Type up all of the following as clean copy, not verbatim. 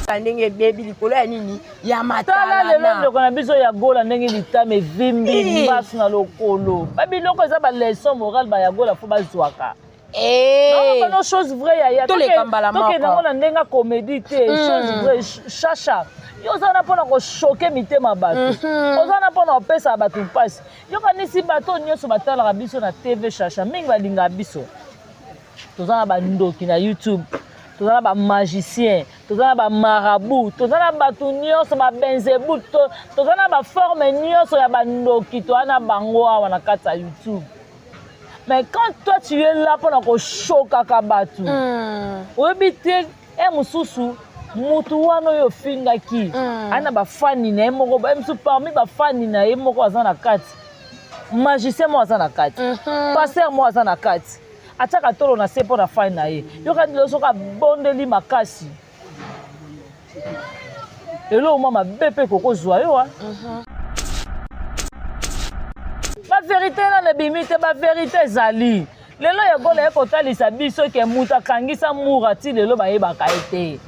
Ndenge ebebi likolo ya nini ya Tala lelo matalana. ndeko na biso ya Gola ndenge litama evimbi Eh. mbasu na lokolo. Babiloko eza ba leçon morale ba ya Gola fo bazwaka. Eh. Non, non, chose vraie yaya. Toleka mbala moko. Tokende yango na ndenge ya comédie te. Chose vraie, chacha. Yo oza wana mpona kochoke mitema bato. Oza wana mpona kopesa bato mpasi. Yo kanisi bato nyonso batalaka biso na TV chacha mingi balingaka biso. Toza na bandoki na YouTube. Toza na bamagicien, toza na bamarabout, toza na bato nyonso babenzebu, toza na baforme nyonso ya bandoki, toza na bango awa na kati ya YouTube. Mais quand toi tu es là mpona koshokaka bato, oyebi te e mosusu motu wana oyo ofingaki aza na bafani na ye moko, mosusu parmi bafani na ye moko aza na kati, magicien moko aza na kati, pasteur moko aza na kati, atiaka tolo na se mpo na fani na ye. Yoka lelo soki abondeli makasi, eloko mwa mabe mpe kokozwa yo. Baverité nano ebimi te, baverité ezali lelo. Ya Gola ye kotalisa biso ke moto akangisa mura ti lelo bayebaka ye te,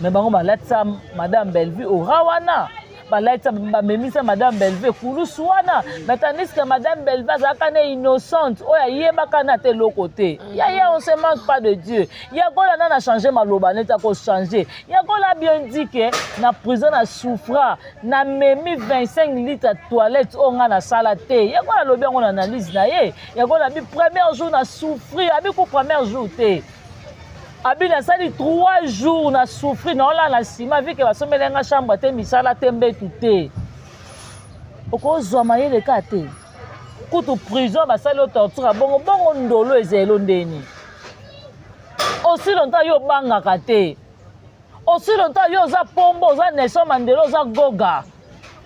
me bango balatisa Madame Bellevue ora wana, balatisa, bamemisa Madame Bellevue ekulusu wana, mais tandis que Madame Bellevue azalaka ne innocente oyo ayebaka na te eloko te. Yaya, on se manque pas de Dieu. Ya Gola nana change maloba neti akochange. Ya Gola bien dit ke na prison na souffra, namemi 25 litre toilette oyo ngai nasala te. Ya Gola alobi yango na analyse na ye. Ya Gola abi premier jour na souffrir, abi ku premier jour te, abi nasali 3 jours na souffrir, naolala na nsima vike basombeli nga chambre te, misala te, mbetu te. Okozwa mayele ka te, kutu prison basali yo torture bongo bongo, ndolo ezelo ndeni. Aussi longtemps yo obangaka te, aussi longtemps yo oza pombo, oza Nelson Mandela, oza Goga,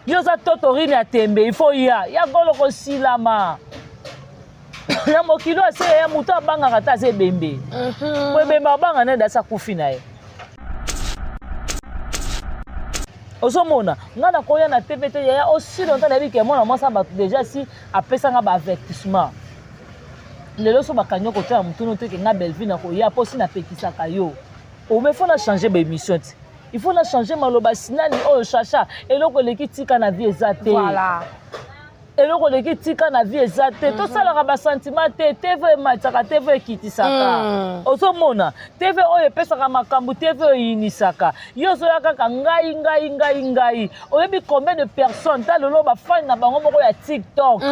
yo oza totorine ya tembe, il faut ya ya Golo kosilama na mokili oyo. Ase ya moto abangaka te aza ebembe, po ebembe abanga nde dasi akufi na ye. Ozomona nga nakoya na TV te yaya, aussi longtemps nayebi ke mwana mwasi ya bato déjà si apesanga baavertissement. Lelo so bakangi yo kotia na motuna te ke nga Bellevue nakoya, mpo si napekisaka yo ome faut na changer baémission te, il faut na changer maloba sinani oyo. Chacha, eloko eleki tika na vie eza te. Eloko eleki tika na vie eza te. Tosalaka basentiment te. TV ematisaka, TV ekitisaka. Ozomona TV oyo epesaka makambo, TV oyo eyinisaka. Yo ozoya kaka ngai, ngai, ngai, ngai. Oyebi combien de personnes ta lelo bafani na bango moko ya TikTok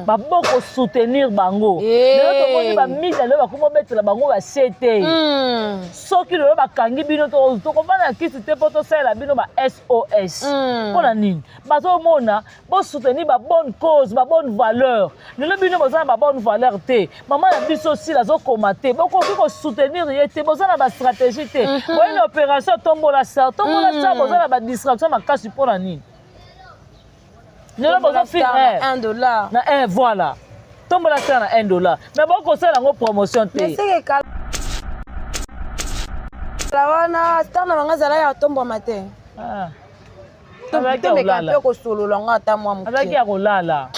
baboko soutenir bango? Lelo tomoni bamida, lelo bakoma obetela bango basie te. Soki lelo bakangi bino, tokovanda kisi te mpo tosalela bino ba SOS. Mpo na nini bazomona bosoutenir babonne cause, babonne valeur? Lelo bino boza na babonne valeur te. Mama na biso sila azokoma te, bokoki kosoutenir ye te, boza na bastratégie te. Boye na opération Tombola Star, Tombola Star, boza na badistraction makasi. Mpo na nini lelo bozofilme 1 dollar? Na 1, voilà, Tombola Star na 1 dollar, mais bokosala yango promotion te. Mais seke kala wana star na bango azala ya tombwama te. Ah. Azalaki ya Tomeka kolala. mpe kosolola ngo ata mwa Azalaki moke. ya kolala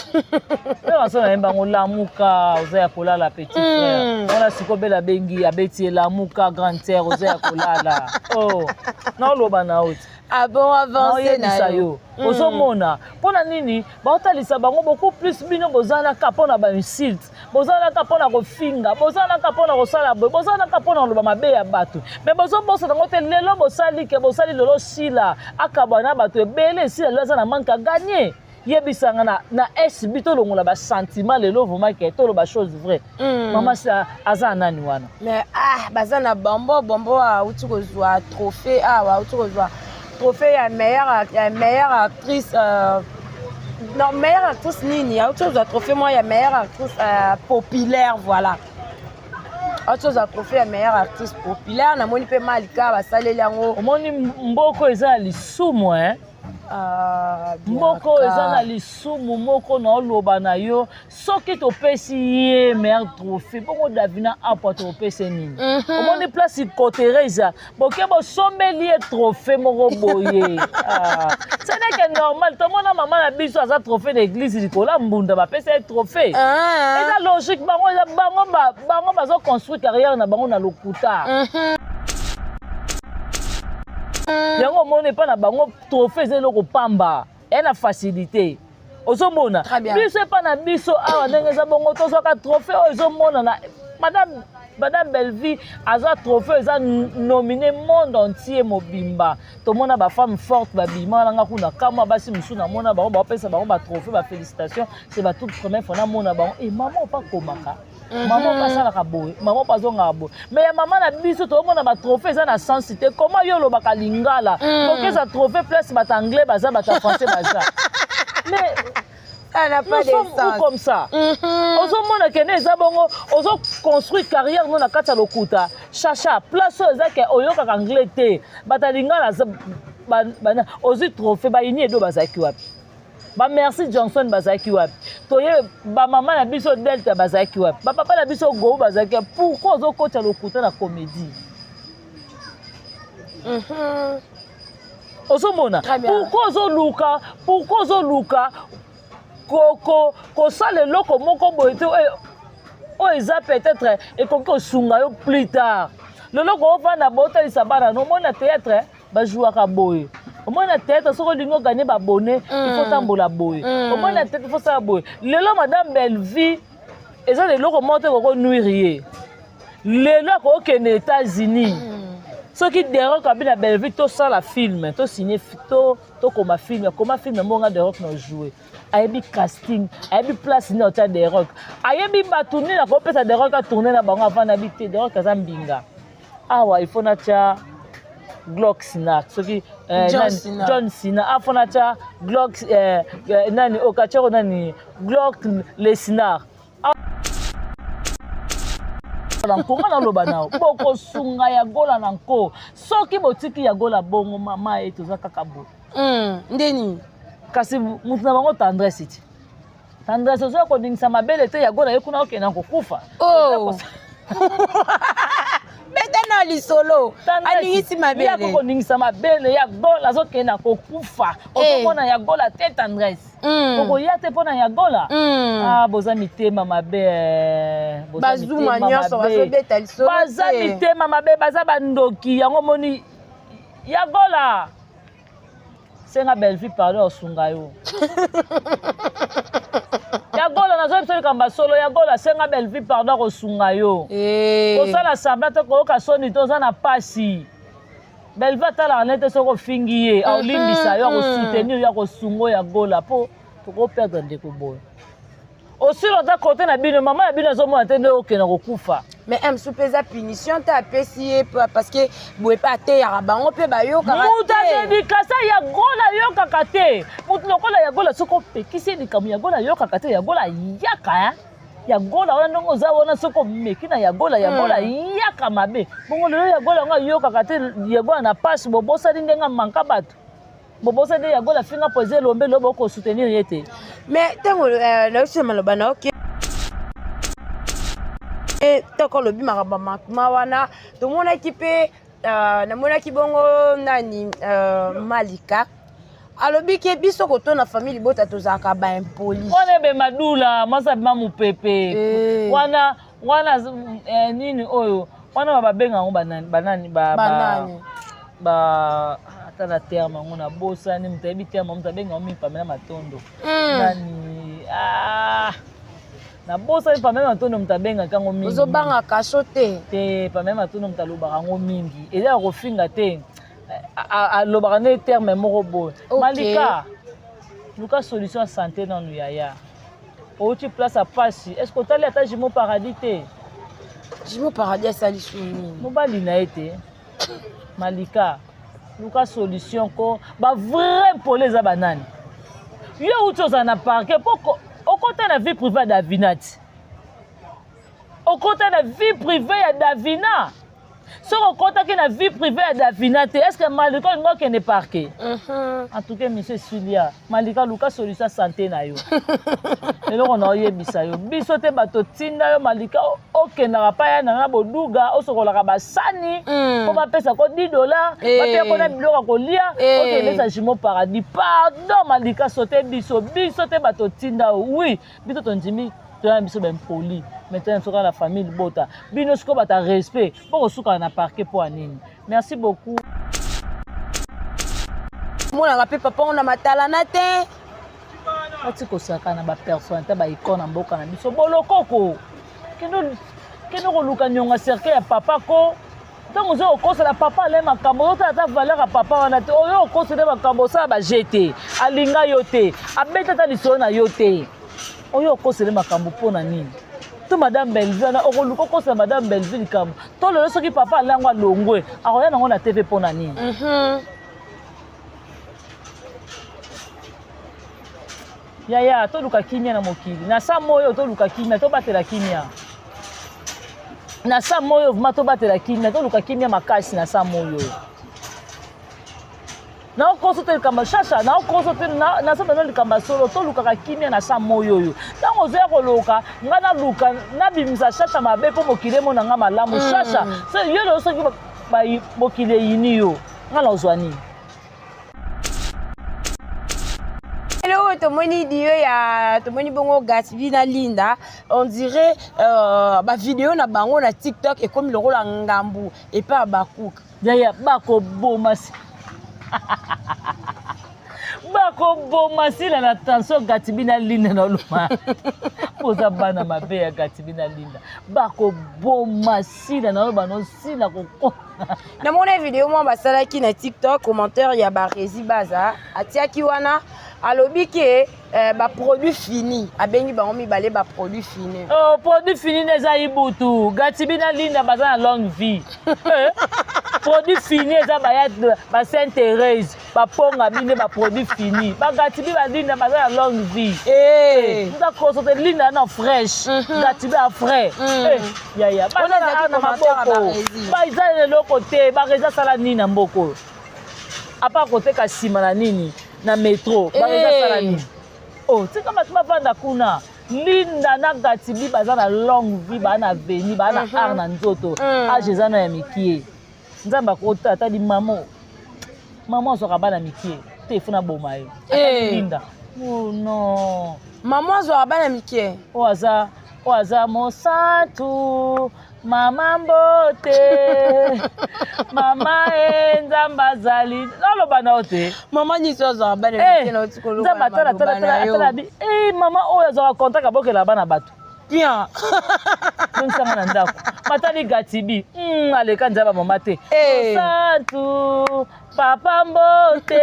mpe baso na ye bango lamuka, oza ya kolala, petit frère. Wana sikoyo bela abengi, abeti ye lamuka, grande sœur, oza ya kolala. Oh, naoloba na yo te. Ah bon, avance na Naoyebisa yo. yo, ozomona mpo na nini baotalisa bango beaucoup plus? Bino bozalaka mpo na bainsulte, bozalaka mpo na kofinga, bozalaka mpo na kosala boye, bozalaka mpo na koloba mabe ya bato, mais bozobosana yango te. Lelo bosali ke bosali lelo sila akabwa na bato ebele. Sila lelo aza na manque à gagner. Yebisanga na SB, tolongola basentiment lelo vraiment ke toloba chose vraie. Mama sila aza na nani wana? Mais ah, baza na bombo bombo, auti kozwa trophée awa, auti kozwa trophée ya meilleure actrice, non, meilleure actrice nini, auti kozwa trophée moko ya meilleure actrice populaire, voilà, auti kozwa trophée ya meilleure actrice populaire. Namoni mpe Malika basaleli yango. Omoni mboko eza ya lisumu, eh? Ah, Moko Bianca. eza na lisumu moko na oloba na yo. Soki topesi ye meilleur trophée bongo, Davina apwa topesi nini? Omoni place kotere eza boke, bosombeli ye trophée moko boye. Ah, ce n'est que normal. Tomona mama na biso aza trophée na église likolo ya mbunda, bapesa ye trophée. Ah. Eza logique. Bango eza bango bango bazoconstruire carrière na bango na lokuta. Yango omoni epai na bango trophée eza eloko pamba, eya na facilité. Ozomona biso epai na biso awa ndenge eza bongo, tozwaka trophée oyo ezomonana. Madame Bellevie azwa trophée, eza nominé monde entier mobimba. Tomona bafemme forte babima nanga kuna kamwa, basi mosusu namona bango baopesa bango batrophée, bafélicitation. C'est ba toute première fois namona bango. E mama opa komaka, mama opa asalaka boye, mama opa azongaka boye. Mais ya mama na biso, toomona batrophée eza na sens te. Comment yo olobaka lingala, okeza trophée place bato anglais baza, bato ya français baza? Mais Ça n'a pas nous de sommes où sens. Comme ça ozomona kende eza bongo, ozoconstruire carrière no na kati ya lokuta. Chacha place oyo eza ke oyokaka anglais te, bato ya lingala ozwi trophée. Bayini edo bazalaki wapi? Bamercy Johnson bazalaki wapi? Toye bamama na biso Delta bazalaki wapi? Bapapa na biso Gou bazalaki wapi? Pourquoi ozokotya lokuta na comédie? Ozomona? Très bien. Pourquoi ozoluka kosala eloko moko boye te oyo eza peut-être ekoki kosunga yo plus tard? Leloko ovanda botalisa bana no, omoni na théâtre bajouaka boye, omoni na théâtre soki olingi oganye babone, il faut tambola boye, omoni na théâtre il faut sala boye. Lelo madame Bellevie eza na eloko moko te kokonuire ye. Lelo akokende États-Unis, soki Derok abi na Bellevue tosala film, tosigne, tokoma film, akoma film mbonga Derok na joue, ayebi casting, ayebi place nini otya Derok, ayebi bato nini akopesa Derok atourne na bango. Avant nayebi te, Derok aza mbinga awa, il faut natya Glock Sina, soki John nani, Sina. John Sina afo natya Glock nani okatiako nani, Glock Lesinar na nko. Nga naloba na yo, bokosunga ya Gola na nko. Soki botiki ya Gola bongo, mama ye toza kaka boye. Ndeni? Kasi mutu na bango Tendresse ti Tendresse ozoya koningisa mabele te. Ya Gola ye kuna okenda kokufa. Oh. Beta na lisolo, aningisi ya mabele. Koningisa mabele, ya Gola azokenda kokufa. Okomona ya Gola te, Tendresse. Okoya te mpo na ya Gola. Ah, boza mitema mabe eh. Boza Bazuma mitema nyonso mabe. bazobeta lisolo Baza te. mitema mabe, baza bandoki. Yango moni ya Gola, senga Bellevue pardon, osunga yo. Ya Gola, nazoyebi biso likambo ya solo. Ya Gola, senga Bellevue pardon, akosunga yo. Kosala semblant te, koyoka soni te, oza na pasi. Bellevue atalaka nete soki ofingi ye, aolimbisa yo, akosoutenir yo, akosunga yo. Ya Gola, mpo tokoperdre ndeko boye osili ata kote na bino, mama na bino azomona te nde okenda kokufa. Mais mosusu mpe eza punition te apesi ye, parce que boye mpe ateyaka bango mpe bayokaka Moto te. adedikasa ya Gola ayokaka te. Moto lokola ya Gola, soki opekisi ye likambo, ya Gola ayokaka te. Ya Gola ayaka ya Gola wana ndenge oza wana, soki omeki na ya Gola, ya Gola yaka mabe bongo. Lelo ya Gola yango ayokaka te. Ya Gola na pasi, bobosani ndenge amanka bato, bobosani nde ya Gola finga po eza elombe. Lelo bokosoutenir ye te. Mais ntango nayosi na maloba na oke, ntango olobi makambo ya makma wana, tomonaki mpe namonaki bongo nani, Malika alobi ke biso koto na famille libota tozalaka baimpoli. Wana ebema dula mwasi abima mopepe. Wana nini oyo wana babenga yango banani banani Banani? Ba ata na terme yango nabosani. Moto ayebi terme, moto abenga yango mingi, Pamela Matondo. Nani, nabosani. Pamela Matondo moto abengaka yango mingi. Ozobanga kaso te? Te, Pamela Matondo moto alobaka yango mingi. Eza ya kofinga te, alobaka nde terme moko boye. Malika, luka solution ya santé nanu. Yaya, outi place ya pasi, est ce que otali ata Jimo Paradis te? Jimo Paradis asali su nini? Mobali na ye te. Malika, luka solution ko bavrai pole eza banani. Yo uti ozala na parquet mpo okota na vie privée ya Davina ti okota na vie privée ya Davina. Soki okɔtaki na vie privée ya Davina te, est ce que Malika olingi okende parquet? En tout cas, monsieur Sulia, Malika, luka solution ya santé na yo. Eloko na oyebisa yo, biso te bato tinda yo. Malika, okendaka pa ya nanga boduga, osokolaka basani mpo bapesa ko 10 $, bapia kona biloko ya kolia. Okendesa Jimo Paradis. Pardon Malika, sote biso, biso te bato tinda yo. Oui, biso tondimi, toya biso baimpoli, mais toya biso kaka na famille libota. Bino sikoyo bata respect, bokosukaka na parquet mpo ya nini? Merci beaucoup. Monaka mpe papa ngo na matalana te. Ati kosaka na bapersonnalité baicone na mboka na biso bolokoko kende koluka nionga cercueil ya papa ko ntango oza kokosela papa ale makambo ozotala ata valeur ya papa wana te oyo okosela makambo osala baje te alinga yo te abeta ata lisolo na yo te oyo okosele makambo mpo na nini to madame bellevue wana okoluka okosela madame bellevue likambo to lelo soki papa ale yango alongwe akoya nango na tv mpo na nini mhm. Yaya toluka kimia na mokili na sa moyo toluka kimia tobatela kimia na sa moyo vraimen tobatela kimia toluka kimia makasi na sa moyo naokoso te likambo shasha naokoso te naza bano likambo ya solo tolukaka kimia na sa moyo oyo ntango ozoya koluka ngai naluka nabimisa shasha mabe mpo mokili emona ngai malamu mm. shasha yo lelo soki mokili eyini yo ngai nazwa nini Hello, tomoni dio ya tomoni bongo Gatsby na Linda on dirait euh, ba vidéo na bango na TikTok ekomi lokola ngambu epa Habacuc. Yaya bakoboma bakoboma sila na tension Gatsby na Linda na oloma boza bana mabe ya Gatsby na Linda bakoboma sila na oloba no sila kokoma namona video mwa basalaki na tiktok commentaire ya baresi baza atiaki wana alobi ke eh, baproduit fini abengi bango mibale baproduit fini oh, produit fini nde eza ibutu gatibi na linda baza na longue vie eh, produit fini eza baya ba sainte thérèse baponga bine baproduit fini bagatibi balinda baza na longue vie eh. nza koso te linda na fraîche mhm. gatibi a frais mm. eh, yaya baza na maboko baza eloko te barezi asala nini na mboka oyo apa koteka nsima na nini na metro barezi asala eh. nini o oh, tika bato bavanda kuna linda na gatibi baza na longue vie baa na veni baa na mhm. art na nzoto mm. age eza na ya mikie nzambe akota atali mamo mama azwaka bana mikie te efo naboma ye eh. linda oh non mama azwaka bana mikie oyo aza oyo aza mosantu mama mbote mama e nzambe azali naloba na yo te mama nyonso azwaka bana eh, mikie na otikoloba atala tala tala bi eh, mama oyo azwaka contact abokela bana bato bien zongisanga na ndako matali gatibi mm, aleka nzaba mama te eh. santu papa mbote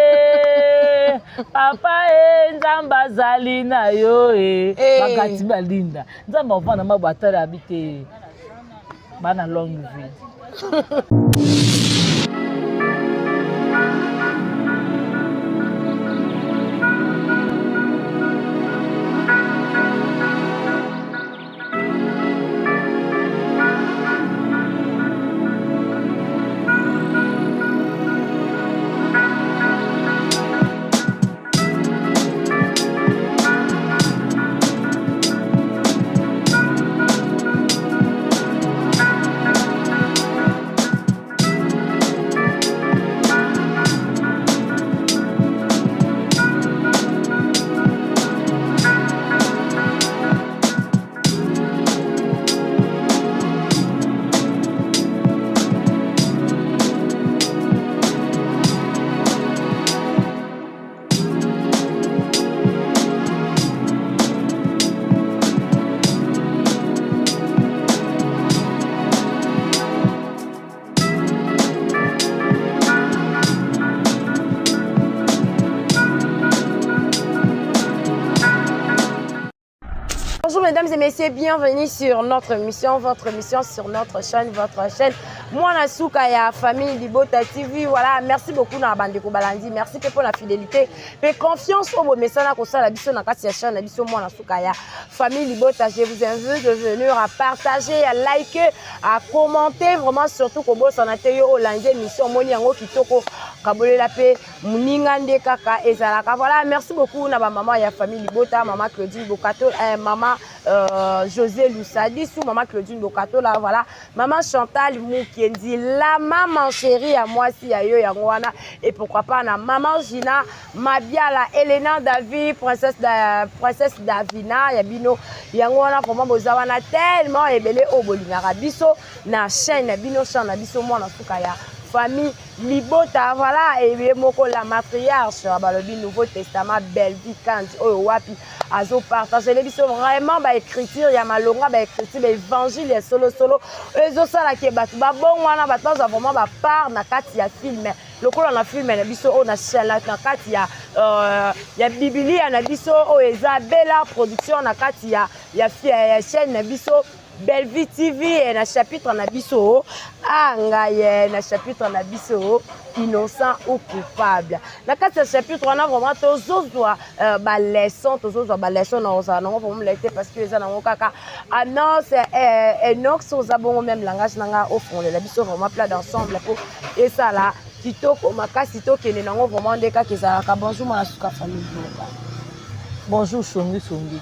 papa e nzambe azali na yo e eh. bagatibi balinda nzambe avanda mabo atali abi te bana longue vie Bonjour mesdames et messieurs, bienvenue sur notre émission, votre émission sur notre chaîne, votre chaîne. Moi Suka ya famille Libota TV. Voilà, merci beaucoup na bandeko balandi, merci pe pour la fidélité, pe confiance au bomesana kosala biso na kati ya chaîne na biso mwana suka ya famille Libota. Je vous invite de venir à partager, à liker, à commenter vraiment surtout kobosana te yo olandi émission moni yango kitoko kabolela pe moninga nde kaka ezalaka voilà merci beaucoup na bamama ya famille libota mama claudine bokato eh, mama euh, josé lusadisu mama claudine bokatola voilà mama chantal mukendi la maman chérie ya mwasi ya yo yango wana et pourquoi pas na maman gina mabiala elena david princesse, da, princesse davina ya bino yango wana vraiment boza wana tellement ebele oyo bolingaka biso na chaîne na bino chaîne na biso mwana suka ya Famille Libota. Voilà, et moko la matriarche balobi Nouveau Testament Bellevue Kandi oyo wapi azo partager biso vraiment ba écriture ya malonga, ba écriture ba évangile ya solo solo ezosala ke bato babongwana, bato bazwa vraiment ba part na kati ya film, lokola na film na biso oyo na na kati ya bibilia na biso oyo eza Bella Production, na kati ya chaîne na biso Bellevue TV, na chapitre na biso a ngai, na chapitre na biso Innocent ou coupable. Na kati ya chapitre wana, vraiment tozozwa baleçon, tozozwa baleçon na kozala nango vraiment molai te, parce que eza nango kaka annonce. Enox, oza bongo même langage na nga, ofongolela biso vraiment plat d'ensemble po esala kitoko makasi, tokende nango vraiment nde kaka ezalaka. Bonjour, mwana suka famille Boka. Bonjour Songi Songi,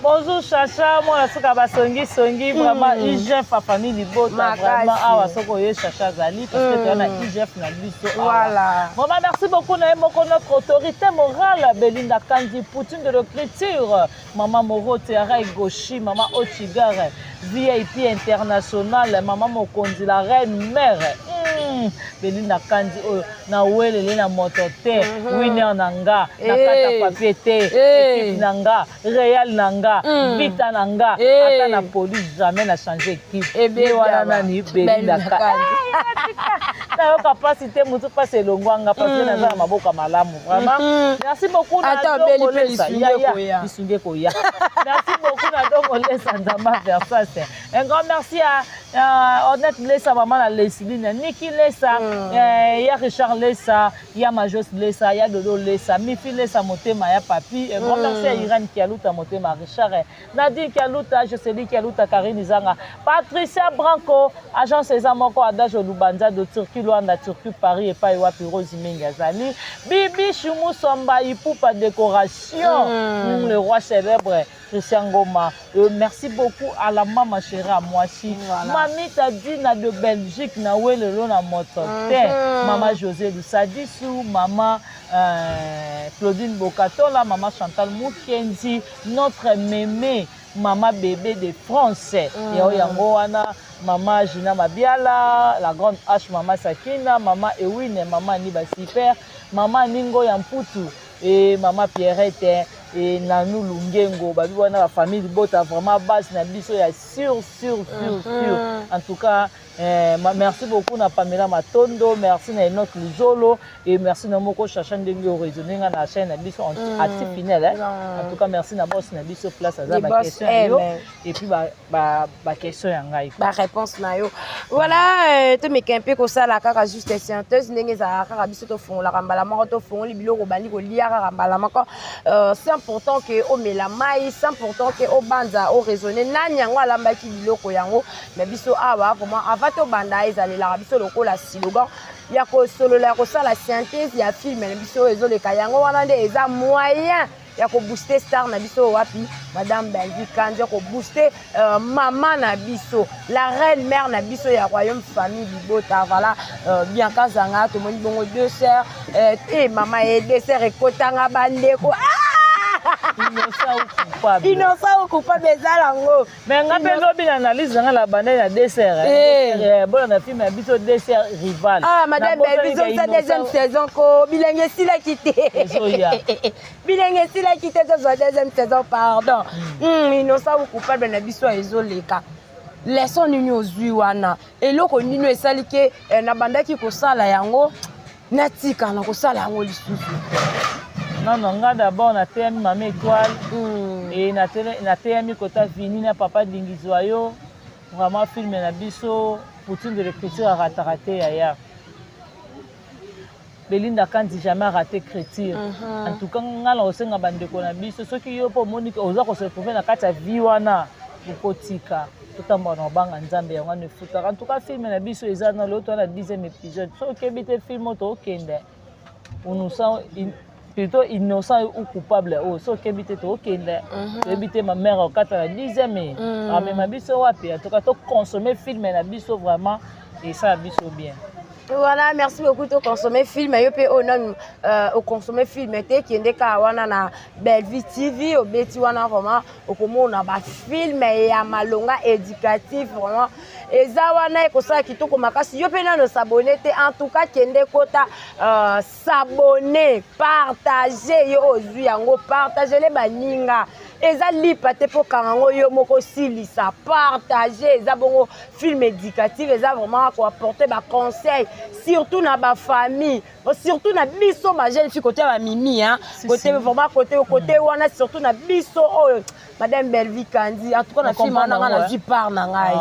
bonjour Chacha, mwana suka basongi songi. Vraiment IGF a famille Libota, vraiment awa soki oye, Chacha azali, parce que toya na IGF na biso. Voilà. Vraiment merci beaucoup na ye moko, notre autorité morale Belinda Kandi, Poutine de l'écriture, mama Moro Tiara Goshi, mama Ochigare VIP international, mama mokonzi, la reine mère Belinda Kandi oyo nawelele na moto te, winner na nga na kata papier te, équipe na nga, Real na nga, Vita na nga, ata na police jamais na change équipe. Ye wana nani? Belinda. Nayoka mpasi te, motu mpasi elongwanga, parce que naza na maboko malamu. Vraiment merci beaucoup na lisungi ekoya. Merci beaucoup na Dongolesa Nzamba Versas. Un grand merci à Odette Lesa, mama na Lesline, Niki Lesa, ya Richard Lesa, ya Majos Lesa, ya Dodo Lesa, Mifi Lesa, motema ya Papi. Un grand merci à Irène Kialuta, motema Richard, Nadine Kialuta, Jocelyne Kialuta, Karine Zanga, Patricia Branco, agence eza moko, Adage Lubanza de Turquie Luanda, Turquie Paris, epai wapi Rose Mingi azali, Bibi Chumu Somba Ipupa décoration, le roi célèbre Christian Goma. Merci beaucoup à la maman chérie à Mwasi. Voilà. Mami Tadina de Belgique, na welelo na moto te. Maman José Lusadisu, maman Claudine Bokatola, maman Chantal Mukenzi, notre mémé, maman bébé de France. Yao yango wana, maman Gina Mabiala, la grande H, maman Sakina, maman Ewine, maman Niba Super, maman Ningo Yamputu et maman Pierrette et Nanou Lungengo, babi wana la famille Libota, vraiment base na biso ya sûr sûr sûr sûr. En tout cas, merci beaucoup na Pamela Matondo, merci na Enoch Luzolo et merci na moko Chacha ndenge oraisonner nga na chaîne na biso actif final, hein. En tout cas, merci na boss na biso place aza ba question yo et puis ba question ya ngai. Ba réponse na yo. Voilà, tomeka mpe kosala kaka juste synthèse ndenge ezalaka kaka biso tofungolaka mbala moko, tofungoli biloko, bandi kolia kaka mbala moko. Sans pourtant ke omela mai, sans pourtant ke obanza oraisonne nani yango alambaki biloko yango. Mais biso awa vraiment, avant tobanda, ezalelaka biso lokola slogan ya kosolola, ya kosala synthèse ya film na biso oyo ezoleka. Yango wana nde eza moyen ya kobooster star na biso wapi madame Bellevue Kandi, ya kobooster mama na biso, la reine mère na biso ya royaume famille Libota. Voilà, Bianca Zanga, tomoni bongo deux sœurs e mama ye deux sœurs ekotanga bandeko. Innocent ou coupable? Innocent ou coupable, eza yango. Mais nga mpe lobi na analyse nanga na bandai na dessert bona na film ya biso dessert rival. Ah, madame Bellevue, ezongisa deuxième saison ko, bilenge esilaki te. Ezoya. Bilenge esilaki te, tozwa deuxième saison, pardon. Innocent ou coupable na biso ezoleka, leçon nini ozwi wana? Eloko nini esali ke nabandaki kosala yango, natika na kosala yango lisusu? Non, nga d'abord nateyami mama Étoile e nateyami kota Vini na papa Dingizwa yo. Vraiment, film na biso Poutine de l'écriture arataka te, yaya Belinda Kandi jamais araté écriture. En tout cas, nga na kosenga bandeko na biso, soki yo mpo omoni oza kose retrouver na kati ya vie wana, okotika, totambola na kobanga Nzambe, yango wana efutaka. En tout cas, film na biso eza na lelo, toza na 10e épisode. Soki okebi te, film oyo tookende innocent, plutôt innocent ou coupable oyo, soki okebi te, tookende, toyebi te ma mère okata na 10e, amema biso wapi. En tout cas, toconsommer film na biso, vraiment esala biso bien. Voilà, merci beaucoup. Toconsommer film yo mpe oyo nanu oconsommer film te, kende kaka wana na Bellevue TV, obeti wana, vraiment okomona bafilm ya malonga éducatif, vraiment. Eza wana ekosala kitoko makasi. Yo mpe nano s'abonner te, en tout cas kende kota s'abonner, partage. Yo ozwi yango, partage le baninga. Eza lipa te mpo kanga yango yo moko, silisa, partage. Eza bongo film éducatif, eza vraiment koapporter baconseil, surtout na bafamille, surtout na biso bajeune fille, côté ya bamimi, hein, côté vraiment côté wana, surtout na biso oyo madame Belvi Kandi. En tout cas, na film wana nga nazwi part na ngai.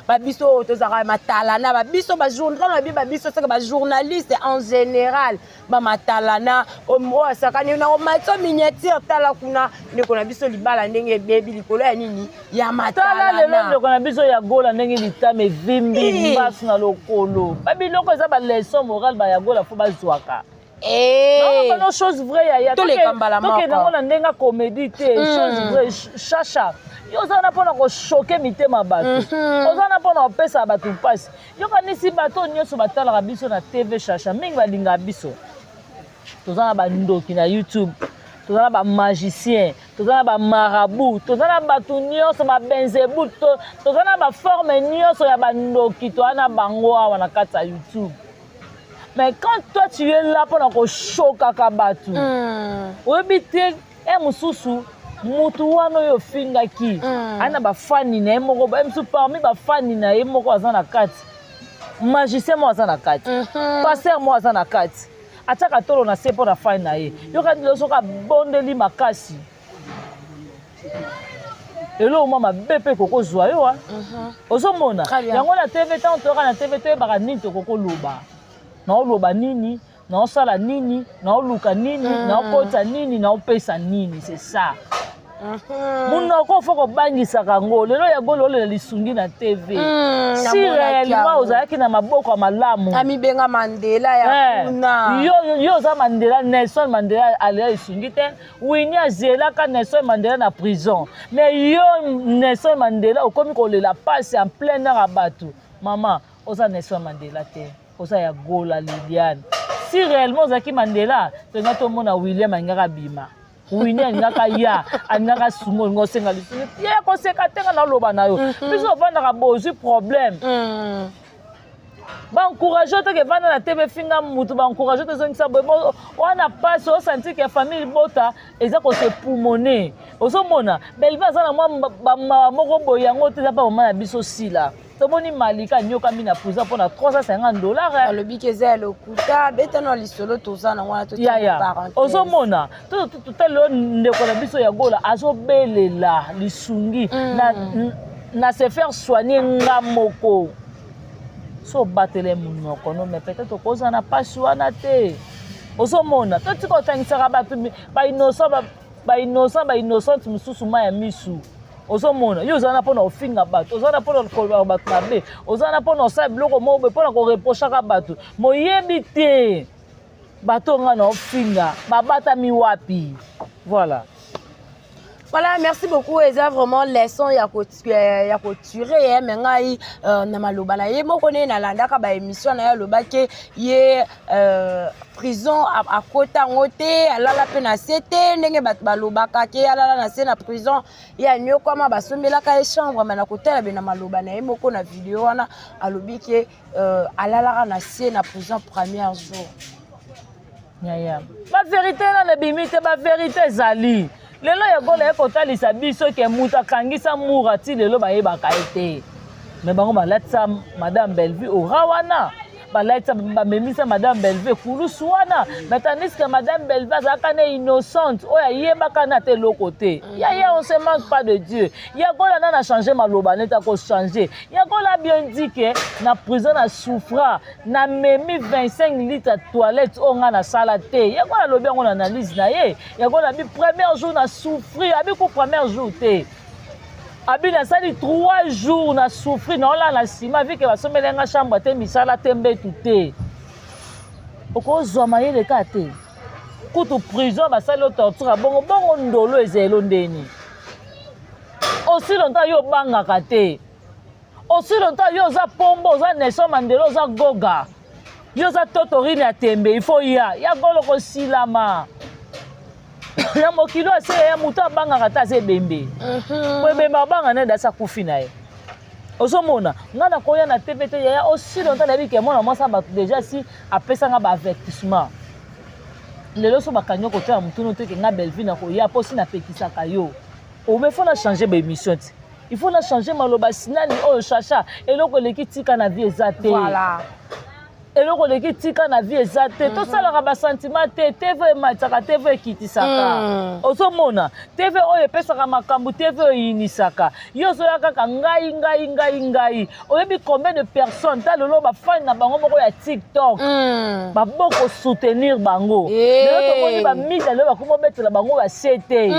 Babiso oyo tozalaka matalana, babiso bajournal, babi babiso seke bajournaliste en général, bamatalana oyo asakani na omatio miniature. Tala kuna ndeko na biso, libala ndenge ebebi likolo ya nini? Ya Tala lelo matalana. Ndeko na biso ya Gola, ndenge litama evimbi, mbasu na lokolo, babiloko eza baleçon morale. Baya Gola fo bazwaka bano chose vraie, yaya. Toleka mbala moko. Tokende yango na ndenge ya comédie te, chose vraie. Chacha, yo oza wana mpona kochoquer mitema bato, oza wana mpona kopesa bato mpasi. Yokanisi bato oyo nyonso batalaka biso na TV, Chacha, mingi balingaka biso. Toza na bandoki na YouTube, toza na bamagicien, toza na bamarabout, toza na bato nyonso babenzebu, toza na baforme nyonso ya bandoki, toza na bango awa na kati ya YouTube. Mais quand toi tu es là mpona kochoquaka bato, oyebi te e mosusu motu wana oyo ofingaki aye na bafani na ye moko, ye mosusu parmi bafani na ye moko aza na kati magicien moko, aza na kati pasteur moko, aza na kati atiaka tolo na se mpo na fani na ye. Yoka lelo soki abondeli makasi, eloko mwa mabe mpe ekokozwa yo. Ozomona yango na TV. Ntango toyoka na TV, toyebaka nini tokokoloba, naoloba nini, naosala nini, naoluka nini, naokota nini, naopesa nini, c'est ça. Munoko fo kobangisaka yango. Lelo ya Golo olela lisungi na TV. Si réellement ozalaki na maboko ya malamu, amibenga Mandela ya kuna. Yo oza Mandela? Nelson Mandela alela lisungi te. Wini azelaka Nelson Mandela na prison, mais yo Nelson Mandela okomi kolela pasi en plein air ya bato. Mama, oza Nelson Mandela te, oza ya Gola Liliane. Si réellement ozalaki Mandela, tolinga tomona William alingaka bima, Wini alingaka ya, alingaka sunga, olinga osenga lisungi ye koseka te. Nga naloba na yo, biso ovandaka bozwi problème, baencourage te ke vanda na te, befinga mutu, baencourage te ezongisa boye wana pasi. Osentir ke famille bota eza kos'époumoner. Ozomona Belvi aza na mwa bamawa moko boye, yango te eza mpa mama na biso Sila. Tomoni Malika anyokami na prison mpona 350 $. Alobi ke eza ya lokuta. Beta na lisolo toza nango wana. Yaya, ozomona totali oyo ndeko na biso ya Gola azobelela lisungi na se faire soigner. Nga moko so obatele monoko no, mais peut-être okozala na mpasi wana te. Ozomona, totika otangisaka bato bainnocent, bainnocent, bainnocente mosusu ma ya misu. Ozomona, yo ozala na mpona kofinga bato, ozala na mpona koloba bato mabe, ozala na mpona kosala biloko moko boye, mpona koreprochaka bato. Moyebi te bato nga na ofinga babatami wapi. Voilà. Voilà, merci beaucoup. Eza vraiment leçon ya kotirer ye. Me ngai na maloba na ye moko nde nalandaka baémission na ye, alobaki ye prison akota yango te, alala mpe na se te ndenge bato balobaka ke alala na se na prison. Ye anyokwama, basombelaka ye chambre. Me na kotala be na maloba na ye moko na video wana, alobi ke alalaka na se na prison premier jour. Yaya, bavérité nano ebimi te, bavérité ezali. Lelo ya Gola ye kotalisa biso ke moto akangisa Mura ti lelo bayebaka ye te. Me bango balatisa madame Bellevue ora wana, balatisa, bamemisa madame Bellevue ekulusu wana, mais tandis que madame Bellevue azalaka na innocente oyo ayebaka na te eloko te. Yaya, on se manque pas de Dieu. Ya Gola nana change maloba neti akochange. Ya Gola bien dit ke na prison na souffra, namemi 25 litre toilette oyo ngai nasala te. Ya Gola alobi yango na analyse na ye. Ya Gola abi premier jour na souffrir, abi ku premier jour te, abi nasali 3 jours na souffrir, naolala na nsima vike basombeli nga chambre te, misala te, mbetu te. Okozwa mayele kaka te. Kutu prison basali yo torture ya bongo bongo, ndolo ezelo ndeni. Aussi longtemps yo obangaka te, aussi longtemps yo oza pombo, oza Nelson Mandela, oza Goga, yo oza totorine ya tembe, il faut ya ya Golo kosilama na mokili oyo. Ase ya moto abangaka te aza ebembe, po ebembe abanga nde dasi akufi na ye. Ozomona, ngai nakoya na TV te, yaya, aussi longtemps nayebi ke mwana mwasi ya bato déjà si apesanga baavertissement. Lelo so bakangi yo kotia na motunu te ke ngai Bellevue nakoya mpo si napekisaka yo. Ome faut na changer baémission ti, il faut na changer maloba sinani oyo Chacha. Eloko eleki tika na vie eza te. Eloko eleki tika na vie eza te. Tosalaka basentiment te. TV ematisaka, TV ekitisaka. Ozomona, TV oyo epesaka makambo, TV oyo eyinisaka. Yo ozoya kaka ngai, ngai, ngai, ngai. Oyebi combien de personnes ta lelo bafani na bango moko ya TikTok baboko soutenir bango? Lelo tomoni bamida, lelo bakomi obetela bango basie te.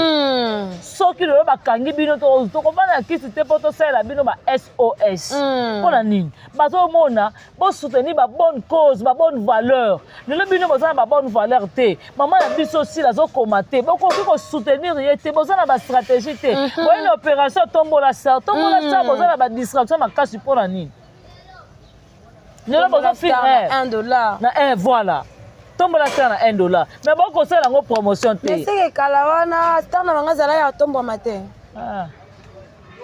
Soki lelo bakangi bino, tokovanda na kisi te mpo tosalela bino ba SOS. Mpo na nini bazomona bosoutenir babonne cause, babonne valeur? Lelo bino boza na babonne valeur te. Mama na biso Sila azokoma te, bokoki kosoutenir ye te. Boza na bastratégie te. Boye na opération Tombola Star, Tombola Star, boza na badistraction makasi. Mpo na nini lelo bozofilme 1 dollar? Na 1, voilà, Tombola Star na 1 dollar, mais bokosala yango promotion te. Mais seke kala wana star na bango azala ya tombwama te. Ah.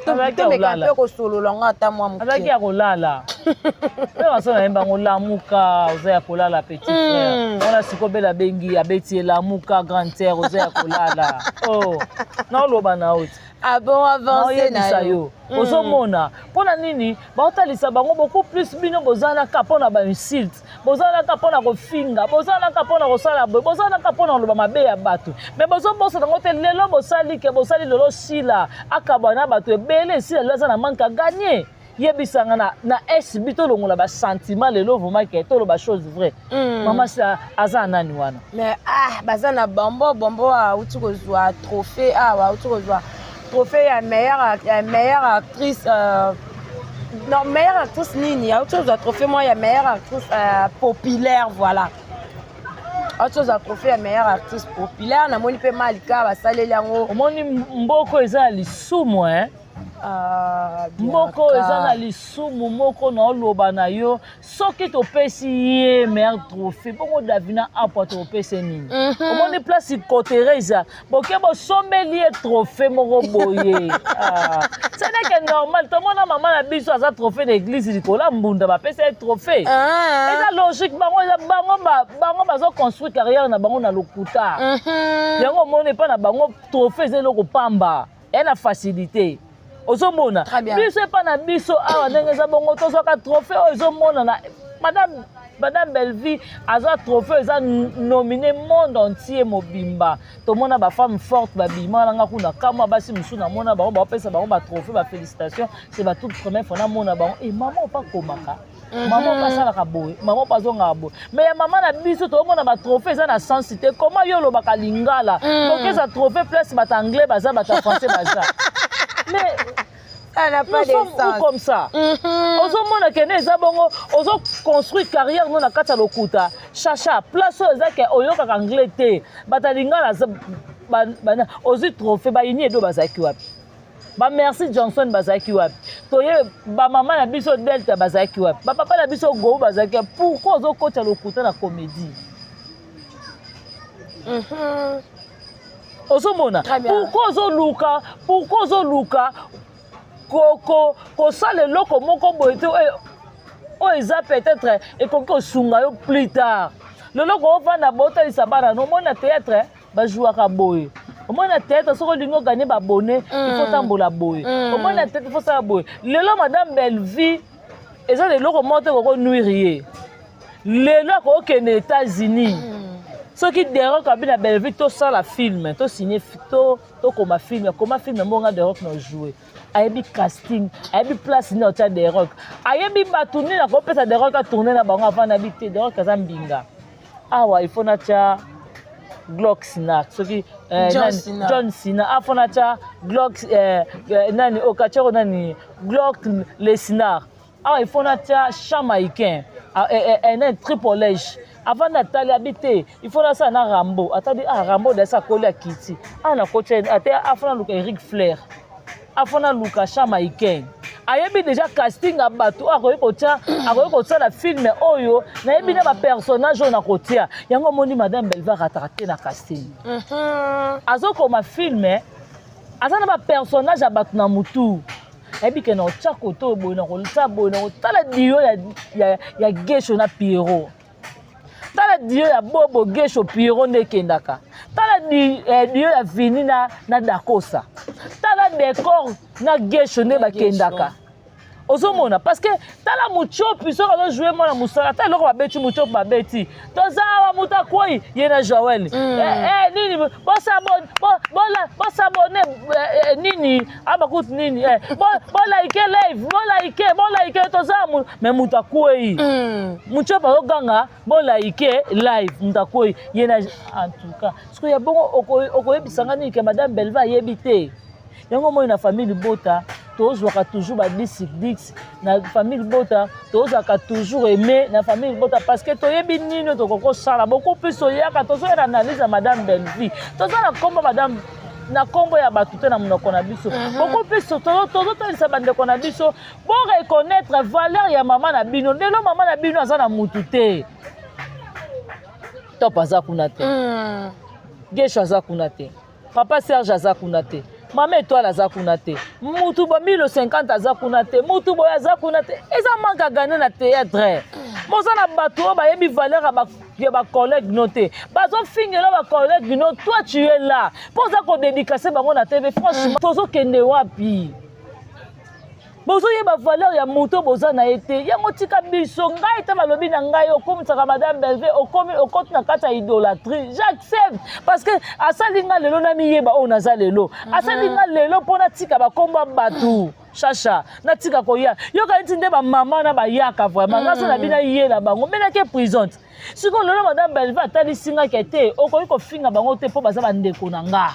Tomeka mpe kosolola ngo ata mwa moke. Azalaki ya kolala mpe baso na ye bango. Lamuka, oza ya kolala, petit frère. Wana sikoyo bela abengi, abeti ye: lamuka, grande sœur, oza ya kolala. Oh, naoloba na yo ti. Ah bon, avance na yo. Ozomona mpo na nini baotalisa bango beaucoup plus? Bino bozalaka mpo na bainsulte, bozalaka mpo na kofinga, bozalaka mpo na kosala boye, bozalaka mpo na koloba mabe ya bato, mais bozobosana yango te. Lelo bosali ke bosali lelo Sila akabwa na bato ebele. Esila lelo aza na manque à gagner. Yebisanga na SB, tolongola basentiment lelo vraiment ke toloba chose vraie. Mama Sila aza nani wana? Mais ah, baza na Bombo. Bombo auti kozwa trophée awa, auti kozwa trophée ya meilleure actrice, non, meilleure actrice nini, auti kozwa trophée moko ya meilleure actrice populaire. Voilà, auti kozwa trophée ya meilleure actrice populaire. Namoni mpe Malika basaleli yango. Omoni, mboko eza ya lisumu, eh? Ah, moko eza na lisumu moko na oloba na yo. Soki topesi ye meilleur trophée bongo, Davina Apwa topesi nini? Omoni place kotere eza boke, bosombeli ye trophée moko boye. Ah, ce n'est que normal. Tomona mama na biso aza trophée na église likolo ya mbunda, bapesa ye trophée. Eza logique. Bango eza bango bazoconstruire carrière na bango na lokuta. Yango omoni epa na bango trophée eza eloko pamba, eya na facilité. Ozomona, biso epa na biso awa ndenge eza bongo, tozwaka trophée oyo ezomonana. Madame Bellevue azwa trophée, eza nominé monde entier mobimba. Tomona bafemme forte babima nanga kuna kamwa basi mosusu, namona bango baopesa bango batrophée, bafélicitation. C'est ba toute première fois namona bango. E mama opa komaka, mama opa asalaka boye, mama opa azongaka boye. Mais ya mama na biso, toomona batrophée eza na sens te. Comment yo olobaka lingala, okeza trophée place bato anglais baza, bato ya français baza? Mais Ça n'a pas nous de sommes où sens. comme ça? Ozomona kende eza bongo, ozoconstruire carrière no na kati ya lokuta. Chacha, place oyo eza ke oyokaka anglais te, bato ya lingala ozwi trophée. Bayini edo bazalaki wapi? Bamercy Johnson bazalaki wapi? Toye bamama na biso Delta bazalaki wapi? Bapapa na biso Gou bazalaki wapi? Pourquoi ozokotya lokuta na comédie? Ozomona, Très bien. pourquoi ozoluka kosala eloko moko boye te oyo eza peut-être ekoki kosunga yo plus tard? Leloko ovanda, botalisa bana no, omoni na théâtre bajouaka boye, omoni na théâtre soki olingi oganye babone, il faut tambola boye, omoni na théâtre il faut sala boye. Lelo madame Bellevue eza na eloko moko te kokonuire ye. Lelo akokende États-Unis, soki Derok abi na Bellevue tosala film, tosigne, tokoma film, akoma film mbonga Derok na joue. Ayebi casting, ayebi place nini otya Derok, ayebi bato nini akopesa Derok atourne na bango. Avant nayebi te, Derok aza mbinga awa, il faut natya Glock Snack, soki John nani, Cena. John Cena afo natya Glock, nani okatiako nani, Glock Lesnar awa, il faut natya Chamaïcain, nani, Triple H. Avant natali abi te, il faut nasala na Rambo. Atali, ah, Rambo dasi akoli, akiti awa, nakotya ate afo naluka Eric Flair, afo naluka Chamaïcain. Ayebi déjà casting ya bato oyo akoki kotia, akoki kosala film oyo. Nayebi na bapersonnage oyo nakotia yango. Omoni, madame Belva arataka te na casting. Azokoma film, aza na bapersonnage ya bato na mutu. Ayebi ke na otya kote oyo boye, na kotya boye, na kotala duo ya Gesho na Pierrot. Tala duo ya Bobo, Gesho, Pierrot nde ekendaka. Tala duo ya Vini na Dakosa. Tala Decor na Gesho nde bakendaka. Ozomona parce que tala Muchopi soki azojoue mwana mosala, ata eloko babeti Muchopi babeti toza awa moto akwei ye na Joël. Nini bosabone nini abakuti nini bolike live, bolike bolike toza mais moto akwei. Muchopi azoganga bolike live, moto akwei ye na en tout cas soki ya bongo okoyebisanga nini ke madame Belva ayebi te. Yango moi na famille libota tozwaka toujours ba 10 10 na famille libota, tozwaka toujours aimé na famille libota parce que toyebi nini tokoki kosala beaucoup plus. Toyaka tozoya na analyse ya madame Bellevue, toza na kombo madame na kombo ya bato te na monoko na biso. Beaucoup plus tozotalisa bandeko na biso bo reconnaître valeur ya mama na bino. Lelo mama na bino aza na mutu te, Top aza kuna te, Gesho aza kuna te, papa Serge aza kuna te, mama Étoile aza kuna te, mutu bo 1050 aza kuna te, mutu boye aza kuna te. Eza manque à gagner na théâtre. Moza na bato oyo bayebi valeur ya bacollègue no te, bazofingela bacollègue no. Toi, tu es là mpo oza kodédicace bango na TV. Franchement, tozokende wapi? Bozoyeba valeur ya moto boza na ye te. Yango tika biso. Ngai te balobi na ngai okomisaka madame Belve, okomi okoti na kati ya idolâtrie. J'accepte parce que asali nga lelo namiyeba oyo naza lelo. Asali nga lelo mpo natika bakombo ya bato chacha, natika koya yoka neti nde bamama na bayaka. Vraiment, nga so na bino ayela bango menaki prison te. Sikoyo lelo madame Belve atalisi nga ke te, okoki kofinga bango te mpo baza bandeko na nga.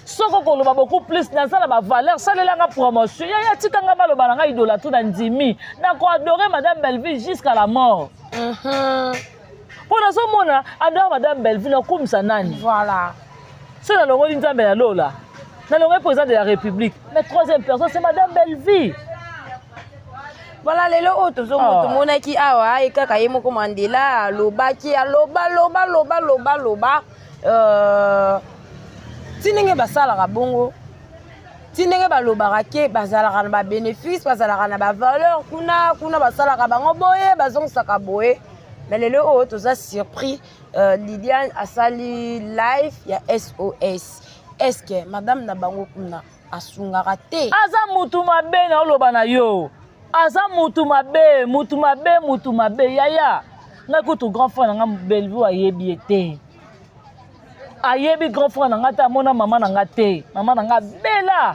Soki okoloba beaucoup plus naza na bavaleur, salelanga promotion yaya, tikanga baloba na ngai idolâtrie na ndimi nakoadore madame Belleville jusqu'à la mort. Mpo nazomona adore madame Belleville, nakomisa nani? Voilà. So nalongoli Nzambe na lola, nalongoli président de la République, mais troisième personne, c'est madame Belleville. Voilà, lelo oyo tozomona, tomonaki awa ye kaka ye moko Mandela alobaki, aloba loba loba loba loba ti ndenge basalaka bongo, ti ndenge balobaka ke bazalaka na babénéfice, bazalaka na bavaleur kuna kuna, basalaka bango boye, bazongisaka boye. Mais lelo oyo toza surpris, Liliane asali live ya SOS. Est ce que madame na bango kuna asungaka te? Aza mutu mabe na oloba na yo, aza mutu mabe, mutu mabe, mutu mabe yaya. Ngai kutu grand frère na nga Bellevue ayebi ye te, ayebi grand frère na nga te, amona mama na nga te. Mama na nga bela